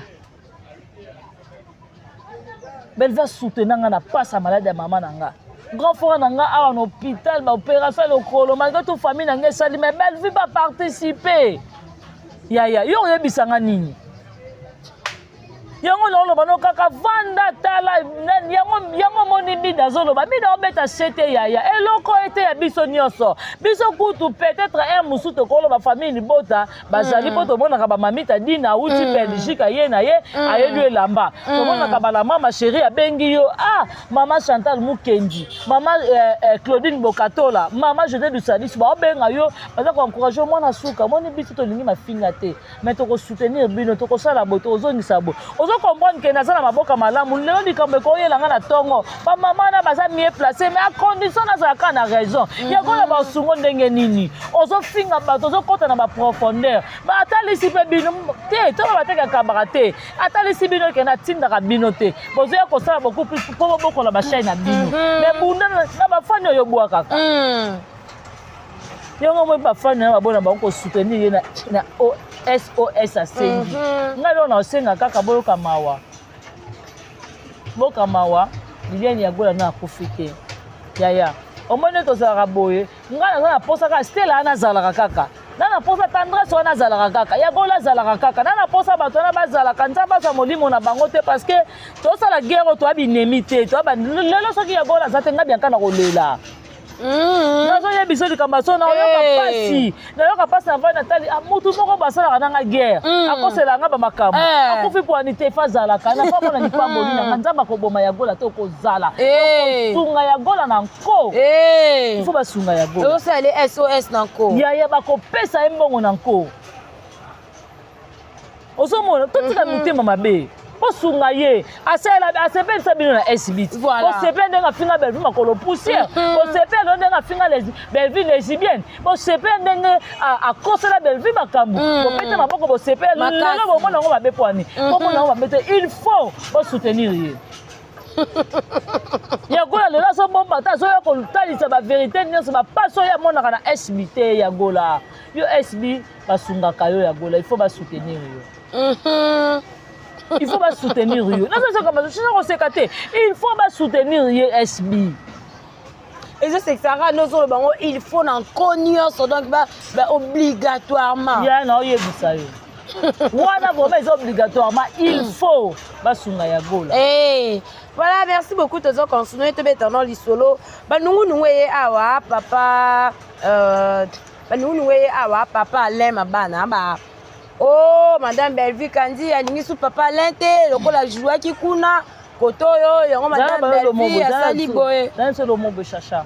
Bellevue asoutenir nga na pasi ya maladi ya mama na nga. Grand frère na nga awa na hôpital, baopération ya lokolo, malgré tout famille na nga esali, mais Bellevue baparticipe. Yaya, yo oyebisanga nini? Yango naoloba no kaka vanda tala yango. Yango omoni Mida azoloba, Mida obeta sete yaya, eloko ete ya biso nyonso. Biso kutu peut-être un mosusu tokoloba famille libota bazali mpo tomonaka bamamita Dina awuti Belgique, aye na ye ayeli yo elamba. Tomonaka bala mama chéri abengi yo, ah mama Chantal Mukendi, mama Claudine Bokatola, mama José Dusalis, baobenga yo, baza koencourage yo. Mwana suka moni biso tolingi mafinga te, mais tokosoutenir bino, tokosala boye, tokozongisa boye. Ozo comprendre ke naza na maboka malamu. Lelo likambo ekoyelanga na ntongo, bamama na baza mieux placé, mais à condition nazala kaka na raison. Yango na basungo ndenge nini ozofinga bato, ozokɔta na baprofondeur. Atalisi mpe bino te, to bateka kambaka te, atalisi bino ke natindaka bino te, bozoya kosala beaucoup plus mpo bobokola bachaine na bino. Mais bunda na bafani oyo obwakaka yango moi bafani na babona bango kosoutenir ye na SOS asengi. Ngai lelo na osenga kaka boyoka mawa, boyoka mawa. Liliane Yagola na akufi te yaya. Omoni tozalaka boye, ngai naza na posa kaka Stela wana azalaka kaka na na posa Tendresse wana azalaka kaka, Yagola azalaka kaka na na posa bato wana bazalaka. Nzambe azwa molimo na bango te parce que tosala guerre oyo toya binemi te. Lelo soki Yagola aza te, ngai Bianka na kolela. Nazoyebisa likambo so nayoka pasi, nayoka pasi. Navai natali mutu moko basalaka nanga guerre, akosela nga bamakambo, akufi pwani te. Fa azalaka na fa mona lipamboli nanga. Nzambe akoboma Yagola te, okozala okosunga Yagola na nko. Ifo basunga Yagola. Osala SOS na nko. Yaya, bakopesa ye mbongo na nko. Ozomona, totika motema mabe. Bosunga ye, asalela, asepelisa bino na SB. Voilà. Bosepela ndenge afinga Bellevue makolo poussière. Bosepela ndenge afinga Bellevue lesbienne. Bosepela ndenge akosela Bellevue makambo. Bobeta maboko, bosepela. Makasi. Lelo bomona yango mabe pwani. Bomona yango mabe te. Il faut bosoutenir ye. Yagola lelo azobomba te, azoya kotalisa bavérité nyonso, bapasi oyo amonaka na SB te. Yagola, yo SB basungaka yo. Yagola, il faut basoutenir yo. Il faut basoutenir yo. Nazosaka koseka te, il faut basoutenir ye SB. Ezosekisaka nozoloba bango il faut na nko nyonso, donc ba obligatoirement. Ya na oyebisa yo wana vraiment eza obligatoirement, il faut basunga Yagola. Hey, voilà, merci beaucoup. Tozo continuer tobeta na lisolo. Banungunungu eye awa papa, banungunungu eye awa papa Alain Mabana ba oh, madame Bellevue Kandi alingi su papa Alain te, lokola jouaki kuna koto oyo yango madame Bellevue asali boye. Nayebi lomobo chacha.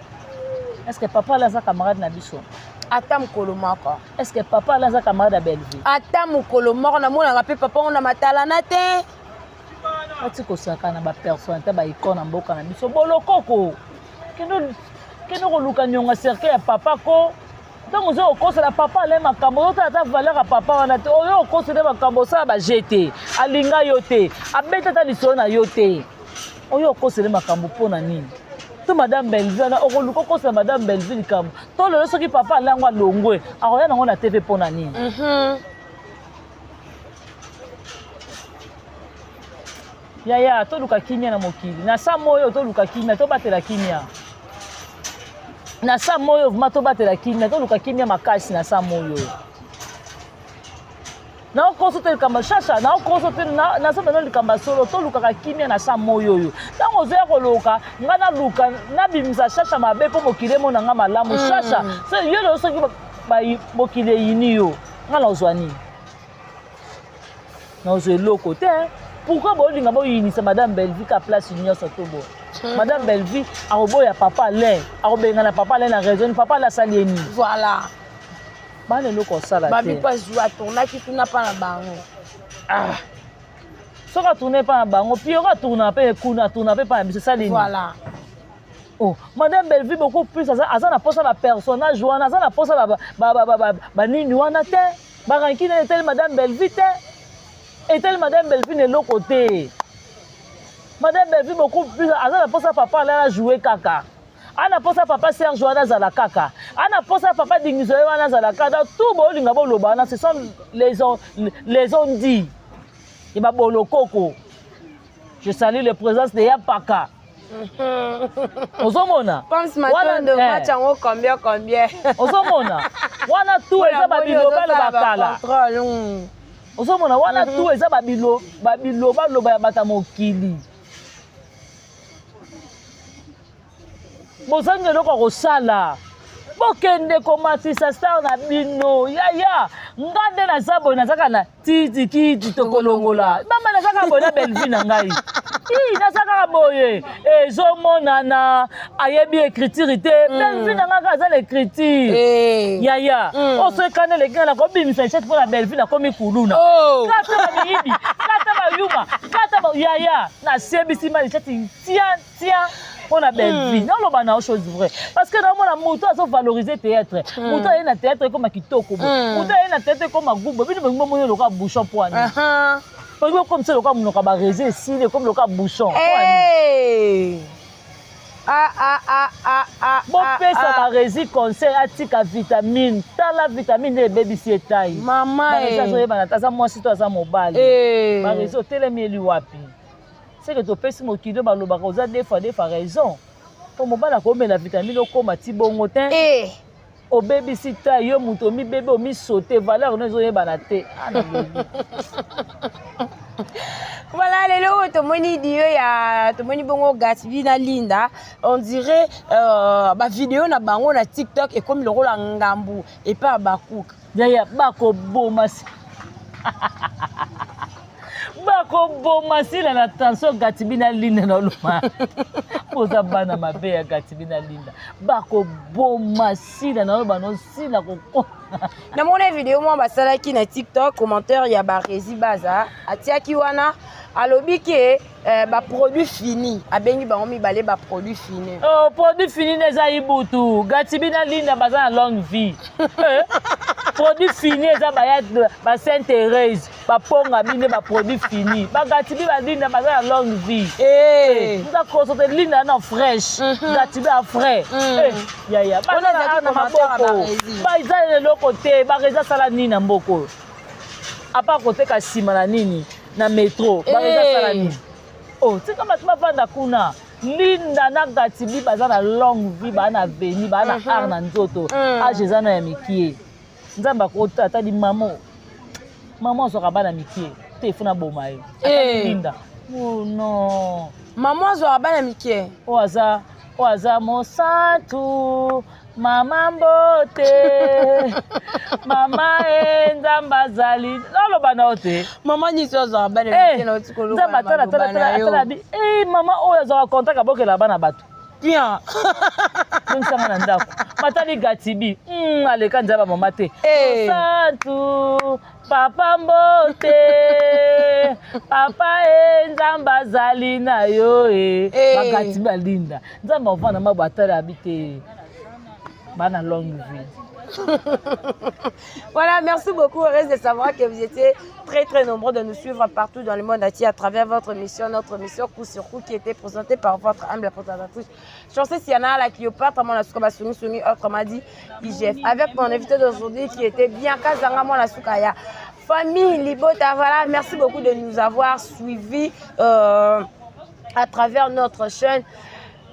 Est ce que papa Alain aza camarade na biso? Ata mokolo moko. Est ce que papa Alain aza camarade ya Bellevue? Ata mokolo moko, namonaka mpe papa ngo na matalana te. Ati kosaka na bapersonnalité, baicône na mboka na biso. Bolokoko, kende koluka nionga cercueil ya papa ko. Ntango oza kokosela papa Ale makambo, ozotala ata valeur ya papa wana te. Oyo okosela makambo, osala baje te, alinga yo te, abeta ata lisolo na yo te. Oyo okosele makambo mpo na nini? To madame Bellevue wana, okoluka okosela madame Bellevue likambo to lelo, soki papa Ale yango alongwe, akoya nango na TV mpo na nini? Yaya, toluka kimia na mokili na sa moyo, toluka kimia, tobatela kimia na sa moyo. Vraiment, tobatela kimia, toluka kimia makasi na sa moyo. Naokoso te likambo shasha, naokoso te, nazomena likambo ya solo. Tolukaka kimia na sa moyo oyo. Ntango ozoya koluka ngai, naluka nabimisa shasha mabe mpo mokili emona nga malamu. Shasha, yo lelo soki mokili eyini yo, ngai nazwa nini? Nazwa eloko te. Pourquoi bolinga boyinisa madame Bellevue ka place nyonso? To bo madame Bellevue akoboya papa Alain, akobengana papa Alain na raison. Papa Alain asali ye nini? Voilà. Bana eloko osala te. Babi azwa atournaki kuna mpa na bango. Ah, soki atourne mpa na bango, Piero atourna mpe kuna, atourna mpe mpa na biso, esali nini? Voilà. Oh, madame Bellevue beaucoup plus aza na posa bapersonnage wana, aza na posa banini wana te, barankine etali madame Bellevue te, etali madame Bellevue na eloko te. Madame Bellevue beaucoup plus aza na posa papa Alain ajoue kaka, ana posa papa Serge wana azala kaka, ana posa papa Dingizo ye wana azala kaka. Donc tout bolinga boloba wana, ce sont les on-dit ya babolokoko. Je salue le présence de Yapaka, ozomona. Pams Matondo, match yango combien combien? Ozomona wana tout eza babilobaloba kala. Ozomona wana tout eza babilobaloba ya bato ya mokili. Bozangi eloko ya kosala, bokende komatisa star na bino. Yaya, nga nde naza boye, nazaka na titi kiti tokolongola mama, naza kaka boye na Bellevue na ngai. I naza kaka boye, ezomonana ayebi écriture te. Bellevue na ngai kaka aza na écriture. Yaya, oso ekanda eleki ngai, nakobimisa echete mpo na Bellevue, nakomi kuluna. Kata bamiyibi, kata bayuma, kata yaya, nasebisi ma lichete tia tia mpo na Bellevue. Naloba na yo chose vraie, parce que naomona moto azovaloriser théâtre, moto aye na théâtre ekoma kitoko boye, moto aye na théâtre ekoma gubo. Bino bolingi bomoni lokola bouchon mpo ani bolingi bokomisa lokola monoko ya baréseau esili, ekomi lokola bouchon. Ah, ah, ah, ah, ah, Bopesa baresi conseil atika vitamine. Tala vitamine nde ebebisi etai. Mama. Baresi azoyebana te aza mwasi to aza mobali. Baresi otelemi eli wapi? Seke topesi mokili oyo balobaka oza deux fois deux fois raison, mpo mobali akomela vitamine okóma ti bongo te. Obebisi ta yo moto, omibebi, omisote, valeur no ezoyebana te. Voilà, lelo oyo tomoni dio ya, tomoni bongo Gatsby na Linda, on dirait bavideo na bango na TikTok ekomi lokola ngambu epai ya bakuka. Yaya, bakoboma. Bakoboma Sila na tension. Gatibi na Linda na oloma, boza bana mabe ya Gatibi na Linda. Bakoboma Sila na oloba no Sila kokoma. Namoni video moko basalaki na TikTok, commentaire ya Baresi Baza atiaki wana, alobi ke baproduit fini, abengi bango mibale baproduit fini. Oh, produit fini nde eza Ibutu. Gatibi na Linda baza na longue vie. Produit fini eza baya ba Sainte Thérèse, baponga bine, baproduit fini. Bagatibi, balinda baza na longue vie. Muza koso te, Linda na fraîche, Gatibi a frais. Yaya baza na maboko, baza eloko te. Barezi asala nini na mboka oyo apa koteka nsima na nini na métro? Barezi asala nini? Oh, tika bato bavanda kuna. Linda na Gatibi baza na longue vie, baa na veni, baa na art na nzoto. Age eza na ya mikie. Nzambe akota atali mamo, mama azwaka bana mikie te, ifo naboma ye. Atali Linda, oh non. Mama azwaka bana mikie. Oyo aza mosantu, mama mbote, mama e, Nzambe azali, naloba na yo te. Mama nyonso azwaka bana mike na Nzambe atala atala bi e, mama oyo azwaka contact, abokela bana bato. Bien. Zongisanga na ndako. Matali Gatibi, aleka nzambe mama te. Mosantu papa mbote, papa e, Nzambe azali na yo e. Bagatibi, balinda, Nzambe avanda mabo, atala abi te, bana longue vie. Voilà, merci beaucoup. Heureuse de savoir que vous étiez très très nombreux de nous suivre partout dans le monde entier à travers votre émission, notre émission Coup sur Coup qui était présentée par votre humble présentatrice, Chancé Siana, la Cléopâtre, mon Sungi Sungi, autrement dit IGF. Avec mon invité d'aujourd'hui qui était Bianca Zanga, moi Soukaya. Famille Libota, voilà, merci beaucoup de nous avoir suivis à travers notre chaîne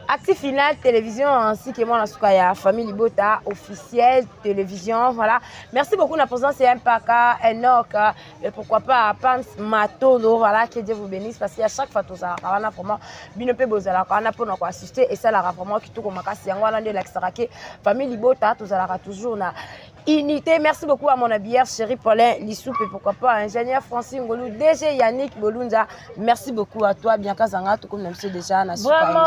Actif Final Télévision ainsi que moi la Famille Libota officielle télévision. Voilà. Merci beaucoup la présence et Mpaka, Enoch, et pourquoi pas Pams Matono. Voilà, que Dieu vous bénisse parce qu'à chaque fois tout ça, wana vraiment bino pe bozala wana pona ko assister et ça la vraiment kitoko makasi yango wana nde elakisaka ke Famille Libota tozalaka toujours na unité. Merci beaucoup à mon habilleur chéri Paulin Lissoupe et pourquoi pas ingénieur Francine Ngolou, DG Yannick Bolunza. Merci beaucoup à toi, Bianca Zanga, tout comme monsieur déjà na Vraiment,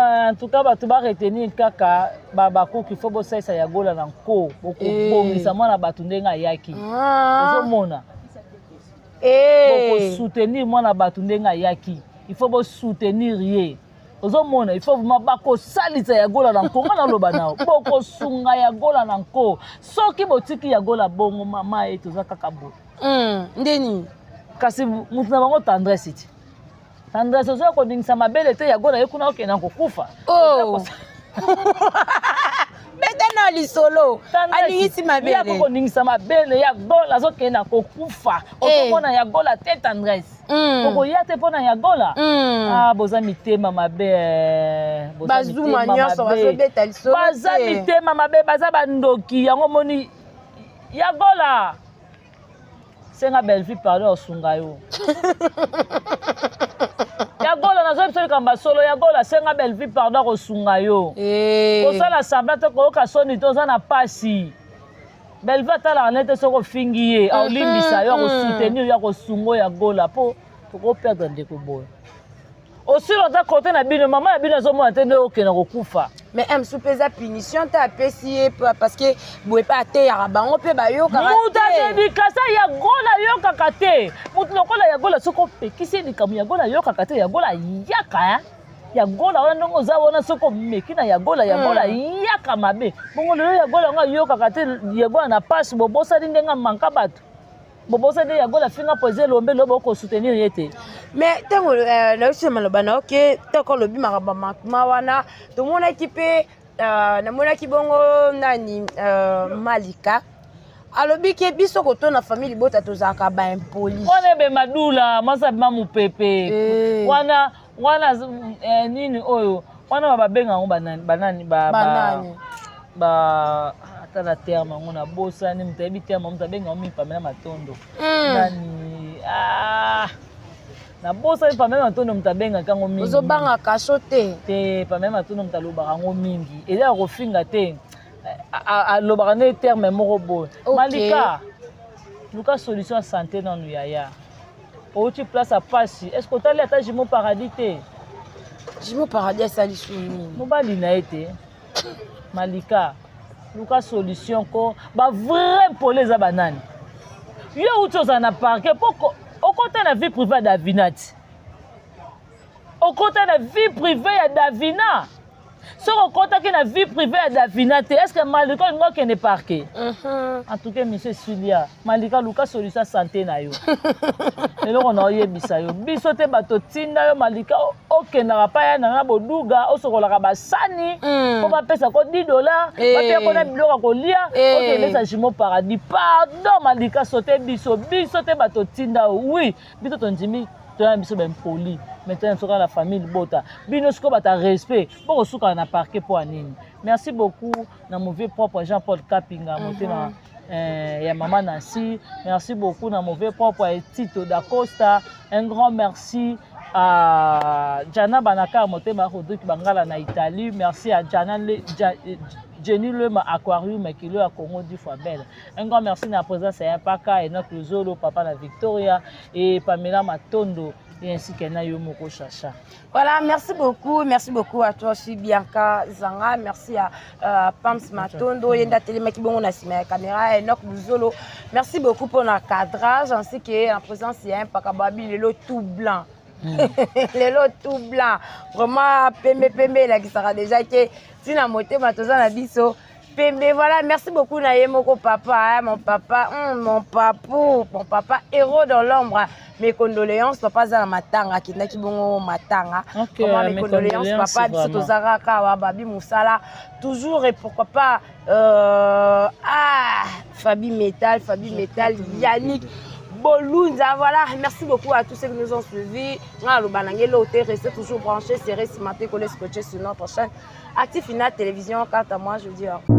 en tout cas, bato ba retenir kaka bakoki, faut bosalisa ya Gola na nko, bokobongisa mwana bato ndenge ayaki. Ozomona, bokosoutenir mwana bato ndenge ayaki, il faut bosoutenir ye. Ozomona, il faut vraiment bakosalisa ya Gola na nko. Nga naloba na bokosunga ya Gola na nko. Soki botiki ya Gola bongo, mama ye, toza kaka boye. Ndeni? Kasi mutu na bango Tendresse ti, Tendresse ozoya koningisa mabele te. Ya Gola ye kuna okenda kokufa. Oh. Beta na lisolo, aningisi mabele. Yako koningisa mabele, ya Gola azokenda kokufa. Ozomona, ya Gola te, Tendresse okoya te mpo na ya Gola. Ah, boza mitema mabe. Bazuma nyonso bazobeta lisolo. Baza mitema mabe, baza bandoki. Yango moni ya Gola, senga Bellevue pardon, osunga yo. Ya Gola, nazoyebi biso likambo ya solo. Ya Gola, senga Bellevue pardon, akosunga yo. Kosala semblant te, koyoka soni te, oza na pasi. Bellevue atalaka nete soki ofingi ye, aolimbisa yo, akosoutenir yo, akosunga ya Gola, mpo tokoperdre ndeko boye. Osili ata kote na bino, mama ya bino azomona te nde okende kokufa. Mais mosusu mpe eza punition te apesi ye, parce que boye mpe ateyaka bango mpe bayokaka. Moto adédicace ya Gola ayokaka te. Moto lokola ya Gola, soki opekisi ye likambo, ya Gola ayokaka te. Ya Gola yaka ya Gola wana, ndenge oza wana, soki omeki na ya Gola, ya Gola yaka mabe. Bongo lelo ya Gola yango ayokaka te. Ya Gola na pasi, bobosani ndenge amanka bato, bobosani nde ya Gola finga po eza elombe. Lobo okosoutenir ye te. Mais ntango nayosi maloba na oke, ntango olobi makambo ya manquement wana, tomonaki mpe, namonaki bongo nani, Malika alobi ke biso kotona Famille Libota tozalaka baimpoli. Wana ebema dula mwasi abima mopepe wana wana nini oyo wana babenga yango banani banani ba ata na terme yango nabosani. Moto ayebi terme, moto abenga yango mingi, Pamela Matondo. Nani? Nabosani. Pamela Matondo moto abengaka yango mingi. Ozobanga kasho te. Te, Pamela Matondo moto alobaka yango mingi. Eza ya kofinga te, alobaka nde terme moko boye. Malika, luka solution ya santé nanu yaya. Outi place ya pasi. Est-ce que otali ata Jumeau Paradis te? Jumeau Paradis asali su nini? Mobali na ye te. Malika, luka solution ko. Ba vrai pole eza banani? Yo outi ozala na parquet po okota na vie privée ya Davina ti. Okota na vie privée ya Davina. Soki okotaki na vie privée ya Davina te, est-ce que Malika olingi okende parquet? En tout cas, monsieur Sulia, Malika luka solution ya santé na yo. Eloko na oyebisa yo, biso te bato tinda yo Malika okendaka pa ya nana boduga, osokolaka basani po bapesa ko 10 $, bapesa ko na biloko ya kolia, okende sa Jumeau Paradis. Pardon Malika, sote biso, biso te bato tinda yo. Oui, biso tondimi toya biso baimpoli, mais toya biso kaka na famille libota. Bino sikoyo bata respect, bokosukana na parquet mpo ya nini? Merci beaucoup na mon vieux propre Jean-Paul Kapinga, motema ya mama Nancy. Merci beaucoup na mon vieux propre Tito Dacosta. Un grand merci à Jana Banaka, motema Rodrigue Bangala na Italie. Merci à Jana Le, ja, Jenny Lema Aquarium Kilo ya Congo 10 fois belle. Un grand merci na présence ya Paka Enoch Luzolo, papa na Victoria et Pamela Matondo et ainsi que na yo moko Chacha. Voilà, merci beaucoup. Merci beaucoup à toi aussi, Bianca Zanga. Merci à Pams Matondo, Yenda Telemaki Bongo na sima ya caméra, Enoch Luzolo. Merci beaucoup pour le cadrage ainsi que en présence il y a un Pakababi, lelo tout blanc. Lelo tout blanc. Vraiment, pembe pembe, là qui sera déjà que tina motema toza na biso. Pembe, voilà, merci beaucoup na ye moko papa, hein, mon papa, mon papou, mon papa, héros dans l'ombre. Mes condoléances, papa za na matanga, akendaki bongo matanga. Ok, Vraiment, mes mes condoléances, condoléances, papa, biso vraiment. tozalaka awa, babi mosala, toujours et pourquoi pas, ah, Fabi Metal, Fabi Metal, Yannick Bolunza, voilà, merci beaucoup à tous ceux qui nous ont suivis. Restez toujours branchés, serrés, cimentés, collés, scotchés sur notre chaîne Active Final Télévision. Quant à moi, je vous dis au revoir.